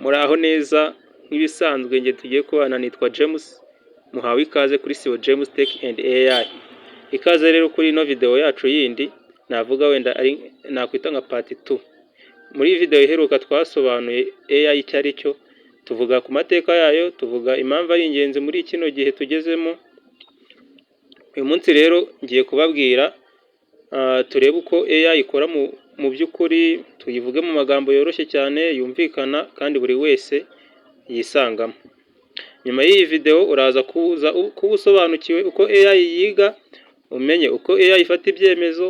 Muraho neza? Nk'ibisanzwe njye tugiye kubana nitwa James, muhawe ikaze kuri Sibo James Tech and AI. Ikaze rero kuri ino video yacu yindi navuga wenda ari nakwita nka part 2. Muri iyi video iheruka twasobanuye AI icyo ari cyo, tuvuga ku mateka yayo, tuvuga impamvu ari ingenzi muri kino gihe tugezemo. Uyu munsi rero ngiye kubabwira turebe uko AI ikora mu by'ukuri, tuyivuge mu magambo yoroshye cyane yumvikana kandi buri wese yisangamo. Nyuma y'iyi video uraza kuza kuba usobanukiwe uko AI yiga, umenye uko AI ifata ibyemezo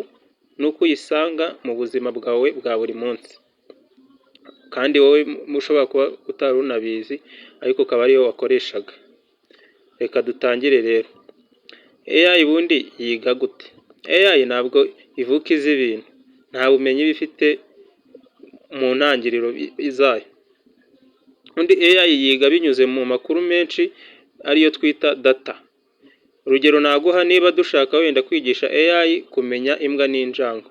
n'uko uyisanga mu buzima bwawe bwa buri munsi. Kandi wowe ushobora kuba utari unabizi ariko ukaba ariyo wakoreshaga. Reka dutangire rero. AI ubundi yiga gute? AI ntabwo ivuka izi ibintu, nta bumenyi iba ifite mu ntangiriro zayo. Ubundi AI yiga binyuze mu makuru menshi, ariyo twita data. Urugero naguha, niba dushaka wenda kwigisha AI kumenya imbwa n'injangwe,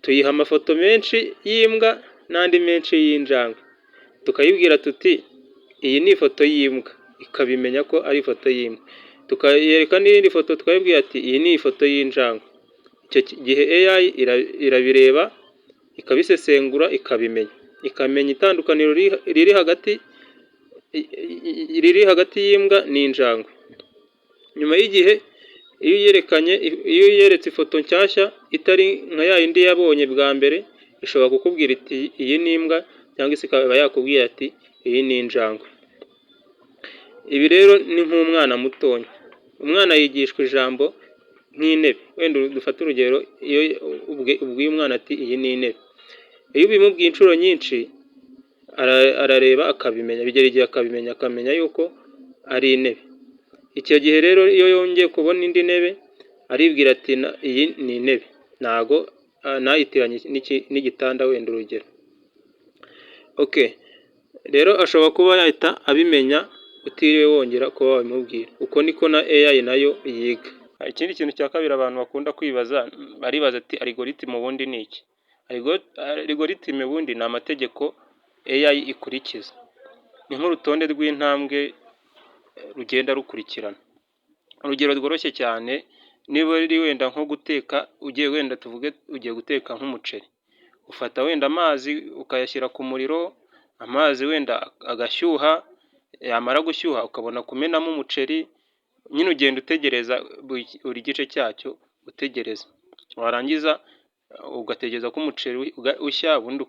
tuyiha amafoto menshi y'imbwa n'andi menshi y'injangwe, tukayibwira tuti: "Iyi ni ifoto y'imbwa", ikabimenya ko ari ifoto y'imbwa. Tukayereka n'iyindi foto, tukayibwira ati: "Iyi ni ifoto y'injangwe". Icyo gihe AI irabireba, ikabisesengura, ikabimenya, ikamenya itandukaniro riri hagati y'imbwa n'injangwe. Nyuma y'igihe, iyo uyerekanye, iyo uyeretse ifoto nshyashya itari nka ya yindi yabonye bwa mbere, ishobora kukubwira iti: "Iyi ni imbwa", cyangwa se ikaba yakubwira ati: "Iyi ni injangwe". Ibi rero ni nk'umwana mutoya. Umwana yigishwa ijambo nk'intebe. Wenda dufate urugero, iyo ubwiye umwana ati: "Iyi ni intebe", iyo ubimubwiye inshuro nyinshi arareba akabimenya, bigera igihe akabimenya, akamenya yuko ari intebe. Icyo gihe rero iyo yongeye kubona indi ntebe, aribwira ati: "Iyi ni intebe", ntago ntayitiranye n'igitanda wenda, urugero. Okay, rero ashobora kuba yahita abimenya utiriwe wongera kuba wabimubwira. Uko niko na AI nayo yiga. Ikindi kintu cya kabiri abantu bakunda kwibaza, baribaza ati: "Algorithm ubundi ni iki?" Algorithm ubundi ni amategeko AI ikurikiza, ni nk'urutonde rw'intambwe rugenda rukurikirana. Urugero rworoshye cyane, niba ari wenda nko guteka, ugiye wenda tuvuge ugiye guteka nk'umuceri, ufata wenda amazi ukayashyira ku muriro, amazi wenda agashyuha, yamara gushyuha ukabona kumenamo umuceri. Nyine ugenda utegereza buri gice cyacyo, utegereza, warangiza ugategereza ko umuceri ushya, ubundi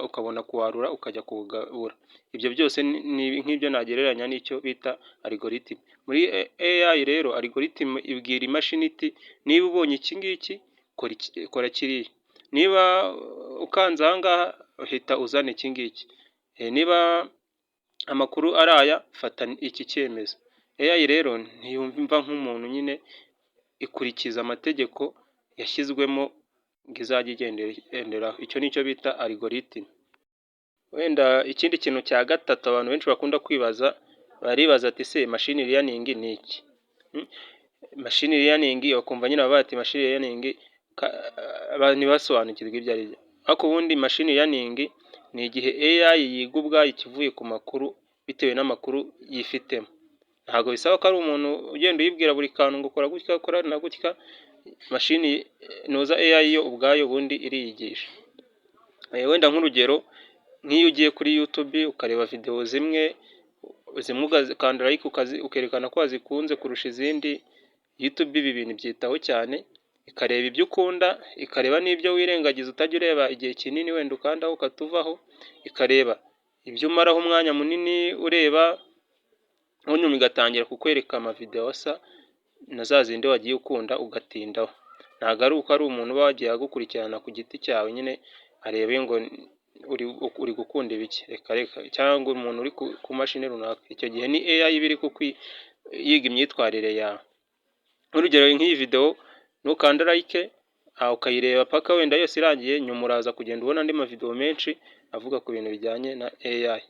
ukabona kuwarura ukajya kuwugabura. Ibyo byose ni nk'ibyo nagereranya n'icyo bita algorithm. Muri AI rero, algorithm ibwira imashini iti: "Niba ubonye iki ngiki, kora kiriya, niba ukanze aha ngaha uhita uzana iki ngiki, niba amakuru ari aya, fata iki cyemezo". AI rero ntiyumva nk'umuntu nyine, ikurikiza amategeko yashyizwemo ngo izajye igenderaho. Icyo nicyo bita algorithm. Wenda ikindi kintu cya gatatu abantu benshi bakunda kwibaza, baribaza ati: "Se machine learning ni iki?" Machine learning, bakumva nyine bavuga ati machine learning, ntibasobanukirwe ibyo ari byo. Ariko ubundi machine learning ni igihe AI yiga ubwayo ikivuye ku makuru, bitewe n'amakuru yifitemo. Ntabwo bisaba ko ari umuntu ugenda uyibwira buri kantu ngo kora gutya, kora na gutya. Mashini nuza AI yo ubwayo ubundi iriyigisha. Wenda nk'urugero, nk'iyo ugiye kuri YouTube ukareba videwo zimwe zimwe, ugakanda like, ukerekana ko wazikunze kurusha izindi, YouTube ibi bintu ibyitaho cyane, ikareba ibyo ukunda, ikareba n'ibyo wirengagiza utajya ureba igihe kinini, wenda ukandaho ukatuvaho, ikareba ibyo umaraho umwanya munini ureba, nyuma igatangira kukwereka amavidewo asa na za zindi wagiye ukunda ugatindaho. Ntabwo ari uko ari umuntu uba wagiye agukurikirana ku giti cyawe nyine arebe ngo uri gukunda ibiki, reka reka, cyangwa umuntu uri ku mashini runaka. Icyo gihe ni AI iba iri yiga imyitwarire yawe. Nk'urugero, nk'iyi videwo nukanda like ukayireba paka wenda yose irangiye, nyuma uraza kugenda ubona andi mavidewo menshi avuga ku bintu bijyanye na AI.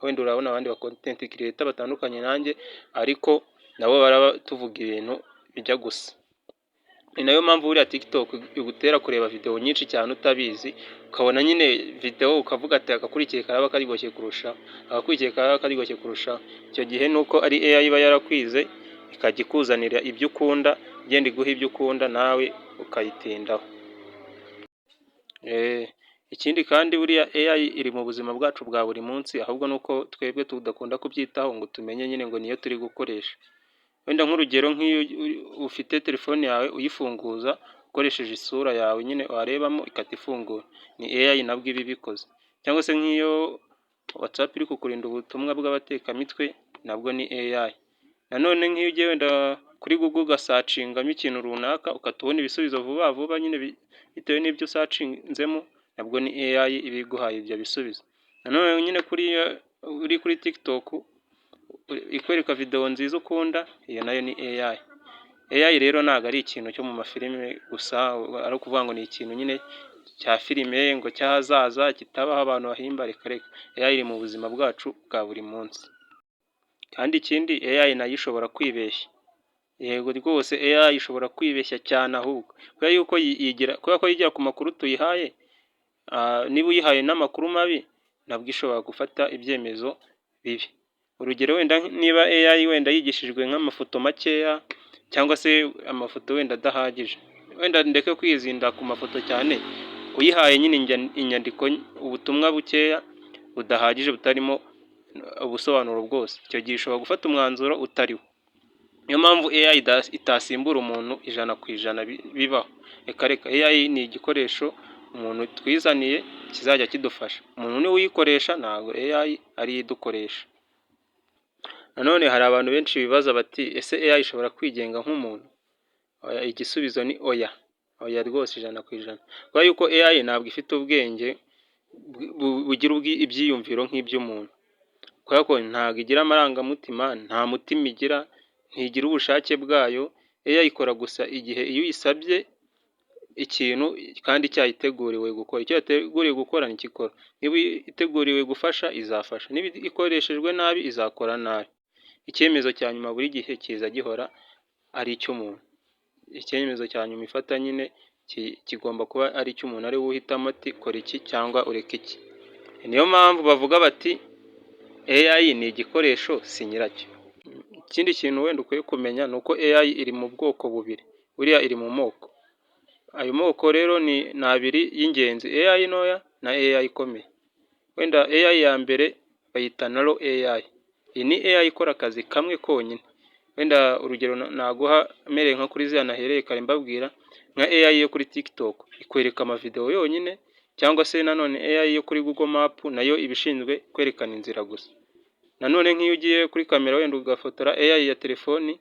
Wenda urabona abandi ba content creator batandukanye nanjye, ariko nabo baraba tuvuga ibintu bijya gusa. Ni nayo mpamvu buriya TikTok igutera kureba video nyinshi cyane utabizi, ukabona nyine video ukavuga ati agakurikiye karaba karyoshye kurushaho, agakurikiye karaba karyoshye kurushaho. Icyo gihe ni uko ari AI iba yarakwize, ikajya ikuzanira ibyo ukunda, igenda iguha ibyo ukunda nawe ukayitindaho. Ikindi kandi buriya AI iri mu buzima bwacu bwa buri munsi, ahubwo ni uko twebwe tudakunda kubyitaho ngo tumenye nyine ngo niyo turi gukoresha. Wenda nk'urugero, nk'iyo ufite telefone yawe uyifunguza ukoresheje isura yawe nyine, warebamo igahita ifungura, ni AI nabwo iba ibikoze. Cyangwa se nk'iyo WhatsApp iri kukurinda ubutumwa bw'abatekamitwe, nabwo ni AI. Nanone nk'iyo ugiye wenda kuri Google ugasearchingamo ikintu runaka, ugahita ubona ibisubizo vuba vuba nyine bitewe n'ibyo usearchinzemo, nabwo ni AI iba iguhaye ibyo bisubizo. Nanone nyine kuriya uri kuri TikTok ikwereka video nziza ukunda, iyo nayo ni AI. AI rero ntabwo ari ikintu cyo mu mafilime gusa, ari ukuvuga ngo ni ikintu nyine cya filime ngo cy'ahazaza kitabaho abantu bahimba, reka reka. AI iri mu buzima bwacu bwa buri munsi. Kandi ikindi, AI nayo ishobora kwibeshya. Yego rwose, AI ishobora kwibeshya cyane ahubwo, kubera yuko yigira, kubera ko yigira ku makuru tuyihaye, niba uyihaye n'amakuru mabi nabwo ishobora gufata ibyemezo bibi. Urugero wenda niba AI wenda yigishijwe nk'amafoto makeya cyangwa se amafoto wenda adahagije, wenda ndeke kwizinda ku mafoto cyane, uyihaye nyine inyandiko, ubutumwa bukeya budahagije butarimo ubusobanuro bwose, icyo gihe ishobora gufata umwanzuro utari wo. Niyo mpamvu AI itasimbura umuntu 100% bibaho. Reka reka, AI ni igikoresho umuntu twizaniye kizajya kidufasha. Umuntu niwe uyikoresha, ntabwo AI ariyo idukoresha. Nanone hari abantu benshi bibaza bati: "Ese AI ishobora kwigenga nk'umuntu?" Igisubizo ni oya, oya rwose 100%. Kubera yuko AI ntabwo ifite ubwenge bugira ibyiyumviro nk'iby'umuntu. Kubera ko ntabwo igira amarangamutima, nta mutima igira, ntigira ubushake bwayo. AI ikora gusa igihe iyo uyisabye ikintu kandi cyayiteguriwe gukora. Icyo yateguriwe gukora nicyo ikora. Niba iteguriwe gufasha, izafasha, niba ikoreshejwe nabi izakora nabi. Icyemezo cya nyuma buri gihe kiza gihora ari icy'umuntu. Icyemezo cya nyuma ifata nyine kigomba kuba ari icy'umuntu, ari we uhitamo ati kora iki cyangwa ureke iki. Niyo mpamvu bavuga bati AI ni igikoresho, si nyiracyo. Ikindi kintu wenda ukwiye kumenya ni uko AI iri mu bwoko bubiri, buriya iri mu moko. Ayo moko rero ni abiri y'ingenzi: AI ntoya na AI ikomeye. Wenda AI ya mbere bayita narrow AI. Iyi ni AI ikora akazi kamwe konyine. Wenda urugero naguha mpereye nko kuri ziriya nahereye kare mbabwira, nka AI yo kuri TikTok ikwereka amavideo yonyine, cyangwa se nanone AI yo kuri Google Map nayo iba ishinzwe kwerekana inzira gusa. Nanone nk'iyo ugiye kuri kamera wenda ugafotora, AI ya telefoni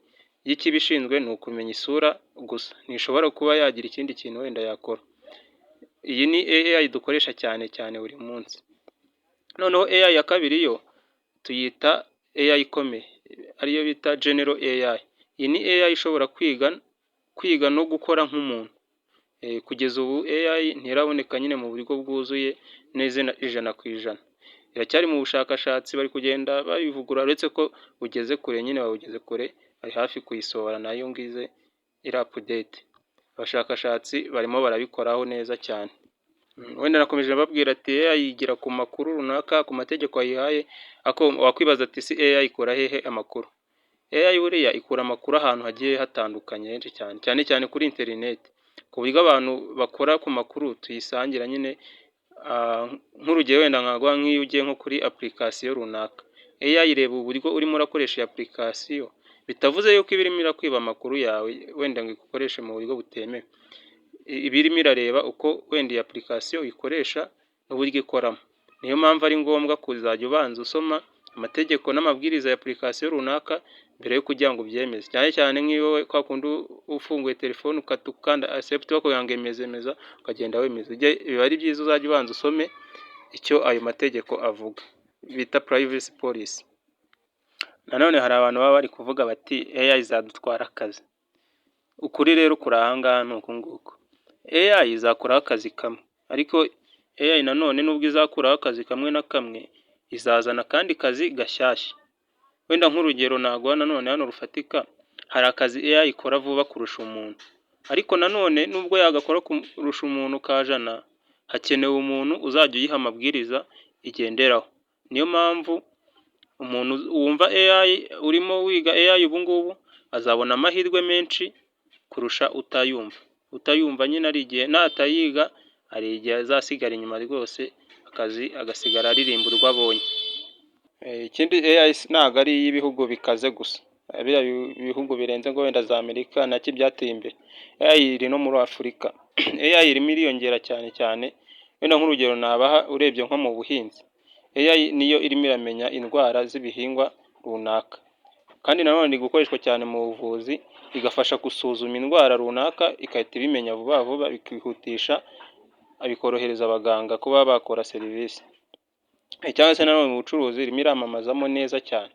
yo icyo iba ishinzwe ni ukumenya isura gusa, ntishobora kuba yagira ikindi kintu wenda yakora. Iyi ni AI dukoresha cyane cyane buri munsi. Noneho AI ya kabiri yo tuyita AI ikomeye, ariyo bita General AI. Iyi ni AI ishobora kwiga no gukora nk'umuntu. Kugeza ubu AI ntiraboneka nyine mu buryo bwuzuye neza 100%. Iracyari mu bushakashatsi, bari kugenda bayivugurura, uretse ko bugeze kure nyine, babugeze kure, bari hafi kuyisohora nayo ngo ize iri update. Abashakashatsi barimo barabikoraho neza cyane. Wenda nakomeje mbabwira ati AI yigira ku makuru runaka, ku mategeko wayihaye, ariko wakwibaza ati: "Ese AI ikura hehe amakuru?" AI buriya ikura amakuru ahantu hagiye hatandukanye henshi cyane, cyane cyane kuri interineti, ku buryo abantu bakora ku makuru tuyisangira nyine. Nk'urugero wenda nkaguha, nk'iyo ugiye nko kuri application runaka, AI ireba uburyo urimo urakoresha iyo application, bitavuze yuko iba irimo irakwiba amakuru yawe wenda ngo igukoreshe mu buryo butemewe. Iba irimo irareba uko wenda iyi application uyikoresha n'uburyo ikoramo. Niyo mpamvu ari ngombwa kuzajya ubanza usoma amategeko n'amabwiriza ya application runaka mbere yo kugira ngo ubyemeze, cyane cyane nk'iyo kwa kundi ufunguye telefone ugahita ukanda accept, bakubwira ngo emeza, emeza, ukagenda wemeza. Biba ari byiza uzajya ubanza usome icyo ayo mategeko avuga, bita privacy policy. Nanone hari abantu baba bari kuvuga bati AI izadutwara akazi. Ukuri rero kuri aha ngaha ni uku nguku: AI izakuraho akazi kamwe, ariko AI nanone nubwo izakuraho akazi kamwe na kamwe, izazana akandi kazi gashyashya. Wenda nk'urugero naguha nanone hano rufatika, hari akazi AI ikora vuba kurusha umuntu. Ariko nanone nubwo yagakora kurusha umuntu kajana, hakenewe umuntu uzajya uyiha amabwiriza igenderaho. Niyo mpamvu umuntu wumva AI, urimo wiga AI ubu ngubu, azabona amahirwe menshi kurusha utayumva. Utayumva nyine ari igihe natayiga hari igihe azasigara inyuma rwose, akazi agasigara aririmba urwo abonye. Ikindi, AI ntabwo ari iy'ibihugu bikaze gusa, biriya bihugu birenze ngo wenda za Amerika nacyo byateye imbere. AI iri no muri Afurika. AI irimo iriyongera cyane cyane. Wenda nk'urugero nabaha, urebye nko mu buhinzi, AI niyo irimo iramenya indwara z'ibihingwa runaka. Kandi nanone iri gukoreshwa cyane mu buvuzi, igafasha gusuzuma indwara runaka igahita ibimenya vuba vuba, bikihutisha, bikorohereza abaganga kuba bakora serivisi. Cyangwa se nanone mu bucuruzi irimo iramamazamo neza cyane.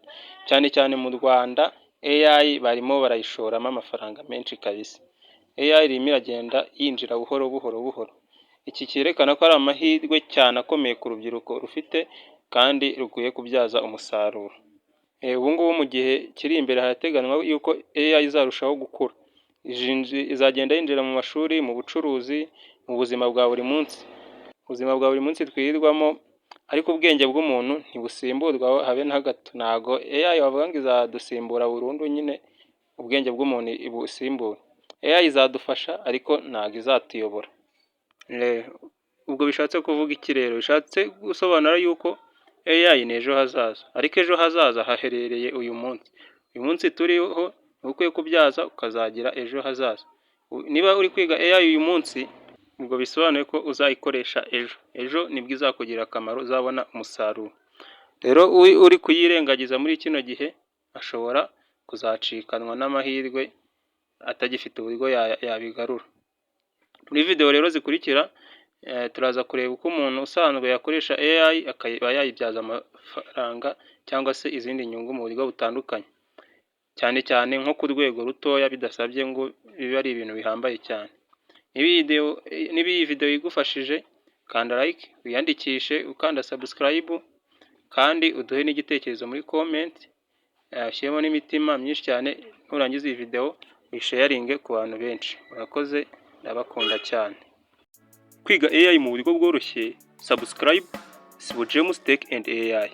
Cyane cyane mu Rwanda AI barimo barayishoramo amafaranga menshi kabisa. AI irimo iragenda yinjira buhoro buhoro buhoro. Iki cyerekana ko ari amahirwe cyane akomeye ku rubyiruko rufite kandi rukwiye kubyaza umusaruro. Ubu ngubu mu gihe kiri imbere harateganywa yuko AI izarushaho gukura. Izagenda yinjira mu mashuri, mu bucuruzi, mu buzima bwa buri munsi. Ubuzima bwa buri munsi twirirwamo, ariko ubwenge bw'umuntu ntibusimburwa habe na gato. Ntago AI wavuga ngo izadusimbura burundu nyine, ubwenge bw'umuntu ibusimbure. AI izadufasha ariko ntago izatuyobora. Ubwo bishatse kuvuga iki rero? Bishatse gusobanura yuko AI ni ejo hazaza, ariko ejo hazaza haherereye uyu munsi. Uyu munsi turiho niwo ukwiye kubyaza ukazagira ejo hazaza. Niba uri kwiga AI uyu munsi, ubwo bisobanuye ko uzayikoresha ejo. Ejo nibwo izakugirira akamaro, uzabona umusaruro. Rero uri kuyirengagiza muri kino gihe ashobora kuzacikanwa n'amahirwe atagifite uburyo yabigarura. Muri video rero zikurikira turaza kureba uko umuntu usanzwe yakoresha AI akaba yayibyaza amafaranga cyangwa se izindi nyungu mu buryo butandukanye. Cyane cyane nko ku rwego rutoya, bidasabye ngo bibe ari ibintu bihambaye cyane. Niba iyi video igufashije, kanda like, wiyandikishe ukanda subscribe, kandi uduhe n'igitekerezo muri comment, ushyiremo n'imitima myinshi cyane. Nurangiza iyi video uyisharinge ku bantu benshi. Murakoze, ndabakunda cyane. Kwiga AI mu buryo bworoshye, subscribe Sibo James Tech and AI.